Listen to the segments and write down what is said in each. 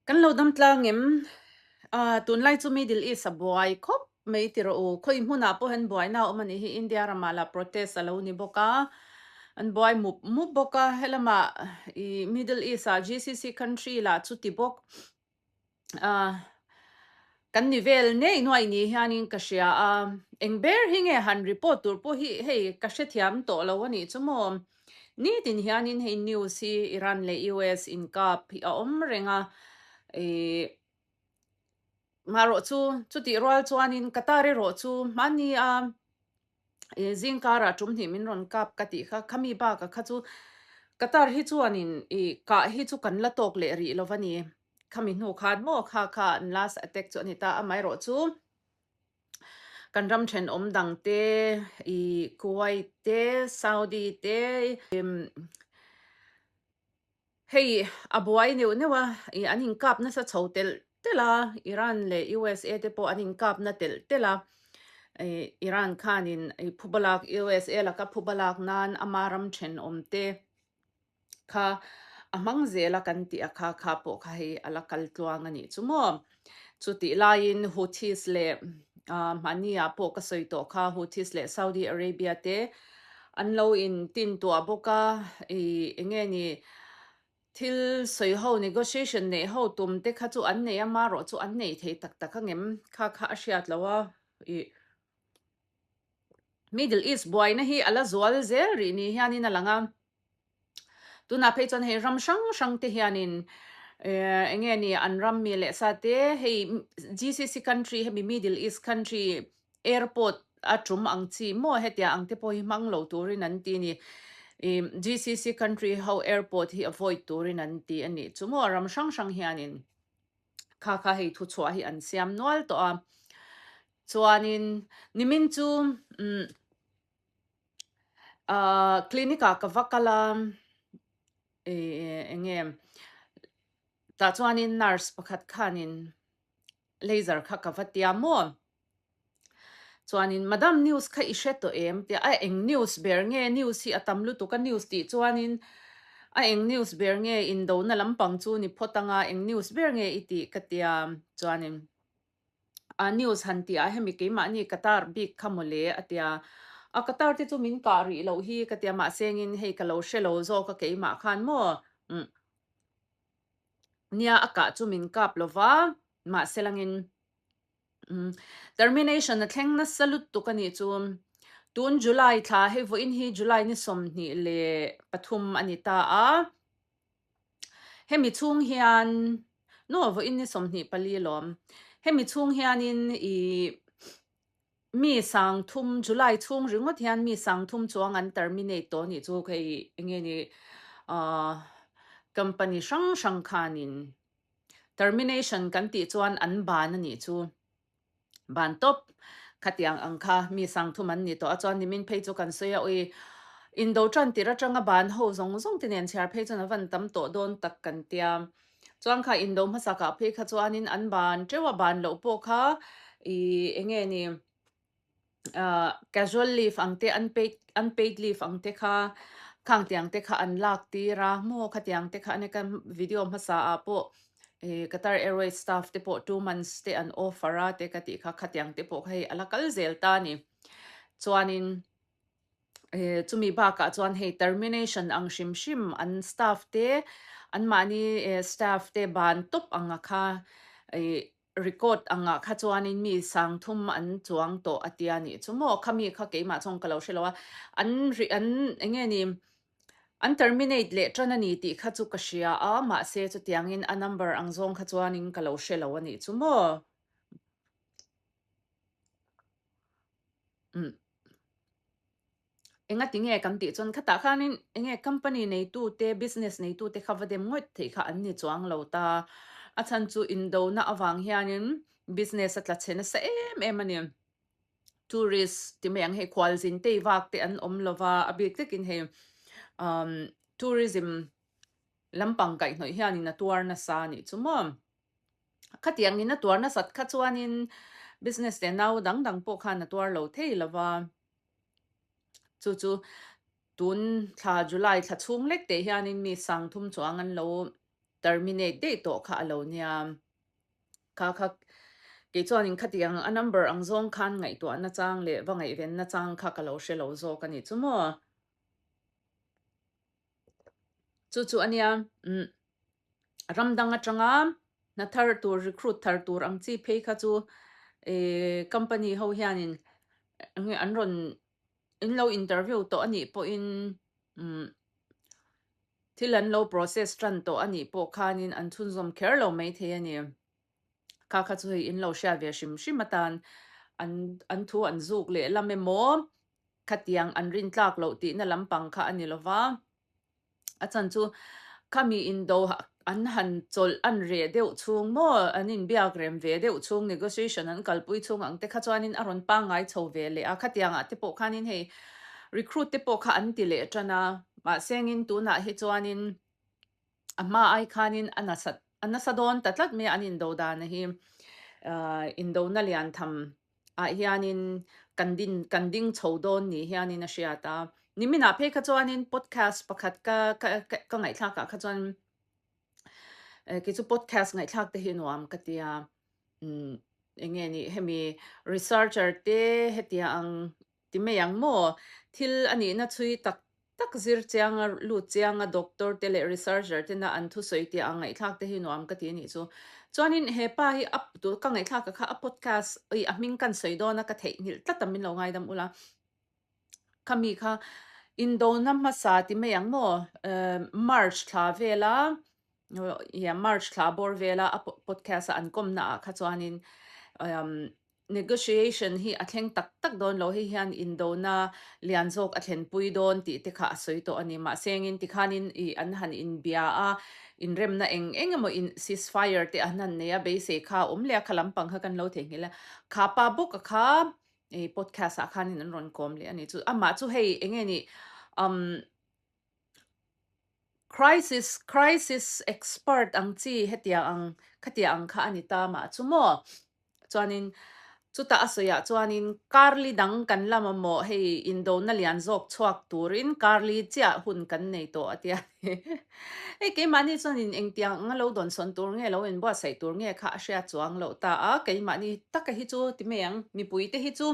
Kan lo dam tlang em? Ah, tunlai chu Middle East a buai khawp mai ti rawh u. Khawi hmunah pawh hian buaina a awm a nih hi. India ramah lah protest a lo ni bawk a, an buai mup mup bawk a. Helamah ih Middle East ah GCC country lah chuti bawk. Ah, kan ni vel nei nuaih ni hianin ka hria a, eng ber hi nge han report tur pawh hi hei ka hrethiam tawh lo a nih chu maw. Nitin hianin hei news hi Iran leh US inkap hi a awm reng a, ih marawh chu chutih rual chuanin Qatar erawh chu hmani a ih zingkarah tum hnih min rawn kap ka tih kha, khami bakah kha chu Qatar hi chuanin ih kah hi chu kan la tawk leh rih lo va ni. Khami hnu khan maw kha kha an last attack chu a ni ta amaherawh chu kan ram thenawm dang te ih Kuwait te Saudi te hei a buai neuh neuh a ih an inkap nasa chho telh telh a Iran leh USA te pawh an inkap na telh telh a ih Iran khanin ih phuba lak USA laka phuba lak nan ama ram thenawm te. Kha a hmang zel a kan tih a kha kha pawh kha hei a la kal tluang a nih chu maw. Chutih laiin Houthis leh ah mahni ah pawh ka sawi tawh kha Houthis leh Saudi Arabia te an lo in tin tuah bawk a ih eng nge ni thil sawi ho negotiation neih ho tum te kha chu an nei a marawh chu an nei thei tak tak angem kha kha a hriat loh a ih. Middle East buaina hi a la zual zel rih ni hianin a lang a, tunah phei chuan hei ram hrang hrang te hianin eh eng nge ni an ram mi leh sa te hei GCC country hemi Middle East country airport a tum ang chi maw hetiang ang te pawh hi hmang lo turin an ti a ni ih GCC country ho airport hi avoid turin an ti a nih chu maw ram hrang hrang hianin. Kha kha hei thuchhuah hi an siam nual tawh a, chuanin nimin chu umm ahh clinic ah ka va kal a ih eng nge tah chuanin nurse pakhat khanin laser kha ka va tia maw. Chuanin Madam news kha i hre tawh em? Tia a eng news ber nge news hi a tam lutuk a news tih chuanin a eng news ber nge indona lampang chu ni phawt anga eng news ber nge i tih ka tia chuanin a news han tih ah hemi keimahni Qatar bik kha mawle a tia a Qatar te chu min kah rih loh hi ka tia mahse engin hei ka lo hre lo zawk a keimah khan maw umm nia a kah chu min kap lova mahse langin Termination a thleng nasa lutuk a nih chu. Tun July thla hei vawiin hi July ni 23 a ni ta a. Hemi chhung hian no vawiin ni 24 lawm. Hemi chhung hianin ih mi 30 July chhung ringawt hian mi 30 chuang an terminate tawh a nih chu hei eng nge ni ah company hrang hrang khanin Termination kan tih chuan an ban a nih chu. Ban tawp khatiang ang kha mi 30 an ni tawh a chuan nimin phei chu kan sawi a ui indo tan tir atanga ban ho zawng zawng te nen chhiar phei chuan a van tam tawh dawn tak kan tia. Chuan kha indo hmasa kah phei kha chuanin an ban teuh a ban loh pawh kha ih eng nge ni ah casual leave ang te unpaid unpaid leave ang te kha khang tiang te kha an lak tir a maw khatiang te kha a nia ka video hmasa ah pawh ih Qatar Airways staff te pawh 2 months te an offer a te ka tih kha khatiang te pawh kha hei a la kal zel ta a ni chuanin eh chumi bakah chuan hei termination ang hrim hrim an staff te anmahni eh staff te ban tawp anga kha ih. Record angah kha chuanin mi 30 an chuang tawh a tia nih chu maw? Khami kha keimah chuan ka lo hre lo a, an ri an eng nge ni an terminate leh tan a ni tih kha chu ka hria a, mahse chutiangin a number ang zawng kha chuanin ka lo hre lo a nih chu maw? Umm. Enga ti nge kan tih chuan khatah khanin eng nge company neitu te business neitu te kha va dem ngawih theih kha an ni chuang lo ta. A chhan chu indona avang hianin business a tla chhe nasa em em a ni. Tourist ti mai ang hei khualzin tei vak te an awm lo va, a bik takin hei umm tourism lampang kaihhnawih hianin a tuar nasa a nih chu maw. Khatiangin a tuar nasat kha chuanin business leh nau dang dang pawh khan a tuar lo thei lo va. Chu chu tun thla July thla chhung lek teh hianin mi 30 chuang an lo. terminate daih tawh kha a lo nia. Kha kha kei chuanin khatiang a number ang zawng khan ngaihtuah nachang leh va ngaihven nachang kha ka lo hre lo zawk a nih chu maw. Chu chu a nia, umm ram dang atanga hna thar tur recruit thar tur ang chi phei kha chu eh company ho hianin eng nge an rawn in lo interview tawh a nih pawhin umm thil an lo process tan tawh a nih pawh khanin an chhunzawm kher lo maithei a ni. Kha kha chu hei in lo hriat ve hrim hrim atan an an thu an zuk leh lam emaw khatiang an rin tlak loh tihna lampang kha a ni lo va. A chan chu khami indo an han chawlh an reh deuh chhung maw an inbiak rem ve deuh chhung negotiation an kalpui chhung ang te kha chuanin a rawn pangngai chho ve leh a. Khatiangah te pawh khanin hei recruit te pawh kha an ti leh tan a, mahse engin tunah hi chuanin A hma ai khanin a nasa a nasa dawn ta tlat mai a an indo dana hi ahh indona lian tham ah hianin kan din kan ding chho dawn ni hianin a hriat a. Niminah phei kha chuanin podcast pakhat ka ka ka ngaihthlak ah kha chuan eh kei chu podcast ngaihthlak te hi nuam ka ti a umm eng nge nih hemi researcher te hetiang ang Ti mai ang maw? Thil a nihna chhui tak tak zir chianga lut chianga doctor te leh researcher tena an thusawi tia ang ngaihthlak te hi nuam ka ti a nih chu. Chuanin he pa hi a tu ka ngaihthlak a kha a podcast ui a hming kan sawi dawn a ka theihnghilh tlat a min lo ngaidam ula. Khami kha indona hmasa ti mai ang maw? March thla vela yeah March thla bawr vela a podcast a an kawmna ah kha chuanin Negotiation hi a thleng tak tak dawn lo, hei hian indona lian zawk a thlenpui dawn tih te kha a sawi tawh a ni. Mahse engin tikhanin ih an han inbia a, inremna eng eng emaw in ceasefire te an han nei a, beisei kha a awm leh a, kha lampang kha kan lo theihnghilh a. Kha pa bawk a kha ih podcast ah khanin an rawn kawm leh a ni. Chu amah chu hei eng nge nih umm Crisis crisis expert ang chi hetiang ang khatiang ang kha a ni ta mah chu maw? Chuanin chutah a sawiah chuanin karli dang kan la mamawh hei indona lian zawk chhuak turin karli chiah hun kan nei tawh a tia hei keimahni chuanin engtiang anga lo dawnsawn tur nge lo inbuatsaih tur nge kha a hriat chuang loh ta a keimahni taka hi chu ti mai ang mipuite hi chu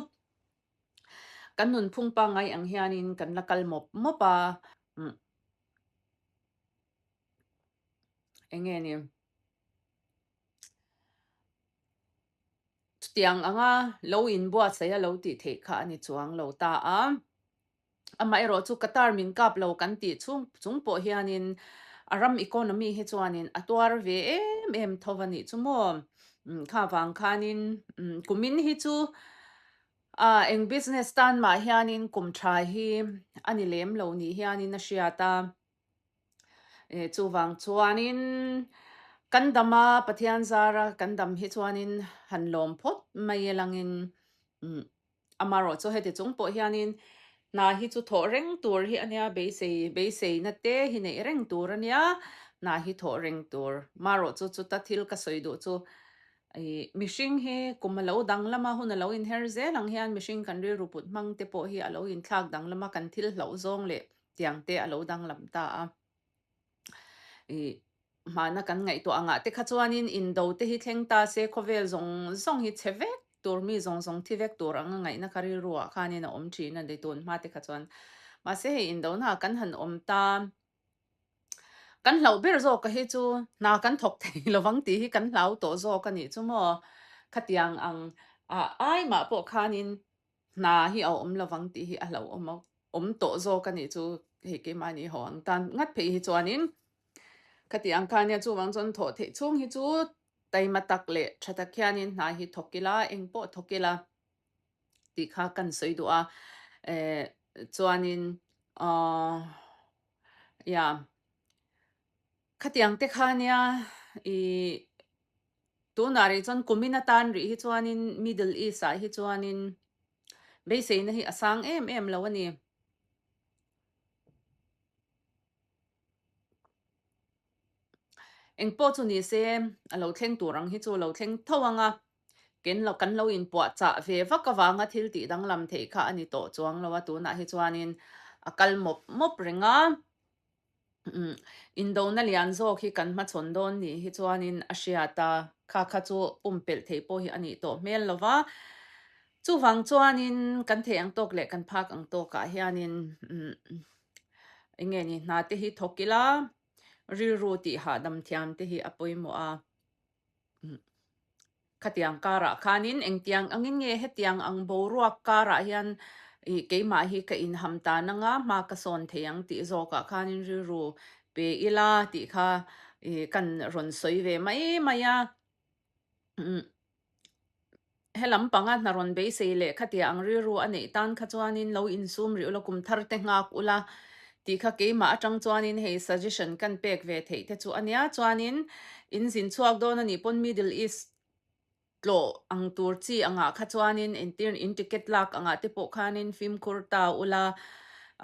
Kan nunphung pangngai ang hianin kan la kal mawp mawp a, umm eng nge ni? Chutiang anga lo inbuatsaih a lo tih theih kha a ni chuang lo ta a. Amaherawh chu Qatar min kap lo kan tih chhung chung pawh hianin a ram economy hi chuanin a tuar ve em em tho a nih chu maw? Umm kha vang khanin umm kumin hi chu ah eng business tan mah hianin kum tha hi a ni lem lo ni hianin a hriat a. Eh chuvang chuanin kan dam a Pathian zara kan dam hi chuanin han lawm phawt mai elangin umm Amarawh chu heti chung pawh hianin hna hi chu thawh reng tur hi a nia, beisei beiseina te hi neih reng tur a nia, hna hi thawh reng tur. Marawh chu chuta thil ka sawi duh chu ih mihring hi kum a lo danglam a, hun a lo inher zel ang hian mihring kan rilru put hmang te pawh hi a lo inthlak danglam a, kan thil hlauh zawng leh tiang te a lo danglam ta a. Ih hmana kan ngaihtuah angah te kha chuanin indo te hi thleng ta se khawvel zawng zawng hi chhe vek tur mi zawng zawng thi vek tur anga ngaihna kha rilruah khanin a awm thin a ni tun hma te kha chuan mahse hei indonaah kan han awm ta kan hlauh ber zawk hi chu hna kan thawk thei lovang tih hi kan hlau tawh zawk a nih chu maw khatiang ang ah ai mah pawh khanin Hna hi a awm lovang tih hi a hlauhawm a awm tawh zawk a nih chu hei keimahni haw ang tan ngat phei hi chuanin khati ang kha nia chuvang chuan thawh theih chhung hi chu taima tak leh tha tak hianin hna hi thawk ila eng pawh thawk ila tih kha kan sawi duh a eh chuanin ahh ya khatiang te kha nia ih Tunah rih chuan kumin atan rih hi chuanin Middle East ah hi chuanin beiseina hi a sang em em lo a ni. Engpawh chu ni se a lo thleng tur ang hi chu a lo thleng tho ang a, ken lo kan lo inpuah chah ve vak avanga thil tih danglam theih kha a ni tawh chuang lo a, tunah hi chuanin a kal mawp mawp reng a. Umm indona lian zawk hi kan hmachhawn dawn nih hi chuanin a hriat a, kha kha chu pumpelh theih pawh hi a nih tawh hmel lo va. Chuvang chuanin kan theih ang tawk leh kan phak ang tawkah hianin umm eng nge ni hna te hi thawk ila, rilru tih hahdam thiam te hi a pawimawh a. Khatiang karah khanin engtiang angin nge hetiang ang boruak karah hian ih keimah hi ka inham tan anga hma ka sawn thei ang tih zawkah khanin rilru pe ila tih kha ih kan rawn sawi ve mai mai a. He lampanga hna rawn beisei leh khatia ang rilru a neih tan kha chuanin lo insum rih ula, kum thar te nghak ula tih kha keimah atang chuanin hei suggestion kan pek ve theih te chu a nia. Chuanin in zin chhuak dawn a nih pawn Middle East tlawh ang tur chi angah kha chuanin entir in ticket lak angah te pawh khanin fimkhur ta ula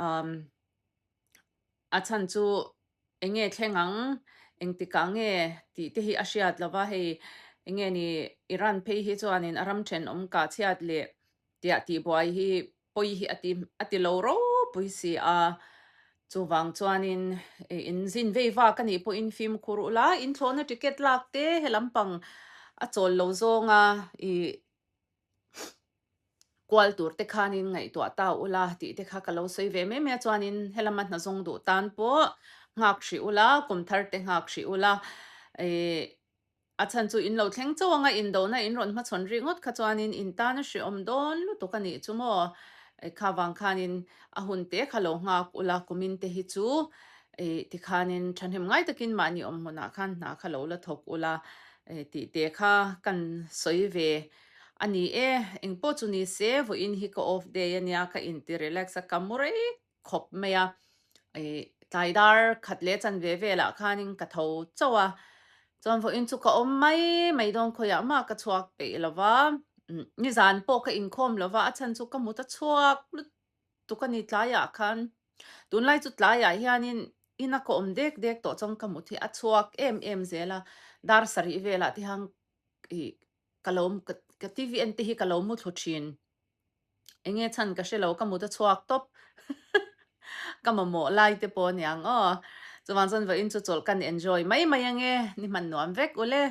umm A chhan chu eng nge thleng ang, engtikah nge tih te hi a hriat lo va, hei eng nge ni Iran phei hi chuanin a ram thenawm kah chhiat leh tiah tihbuai hi pawi hi a ti a ti lo ropui si a, chuvang chuanin in zin vei vak a nih pawhin fimkhur ula, in thlawhna ticket lak te he lampang a chawl lo zawnga ih Kual tur te khanin ngaihtuah ta ula tih te kha ka lo sawi ve mai mai a, chuanin helama hna zawng duh tan pawh nghak hrih ula, kum thar te nghak hrih ula, ih a chhan chu in lo thleng chauh anga indona in rawn hmachhawn rih ngawt kha chuanin in tan a hrehawm dawn lutuk a nih chu maw, kha vang khanin a hun te kha lo nghak ula kumin te hi chu ih tikhanin thahnem ngai takin mahni awm hmunah khan hna kha lo la thawk ula tih te kha kan sawi ve. A ni e, engpawh chu ni se, vawiin hi ka off day a nia, ka inti relax a, ka mu rei khawp mai a, ih tlai dar khat leh chan ve velah khanin ka tho chauh a, chuan vawiin chu ka awm mai mai dawn khawiah mah ka chhuak peih lo va, nizan pawh ka inkhawm lo va, a chhan chu ka mut a chhuak lutuk a ni tlaiah khan, tunlai chu tlaiah hianin ina ka awm dek dek tawh chuan ka mut hi a chhuak em em zel a, dar sarih velah te hian ih Ka lo ka TV en te hi ka lo mu thlu thin. Enge chhan ka hre lo ka mut a chhuak tawp. Ka mamawh lai te pawh aniang aw. Chuvang chuan vawiin chu chawlh kan enjoy mai mai ange ni hman nuam vek ule.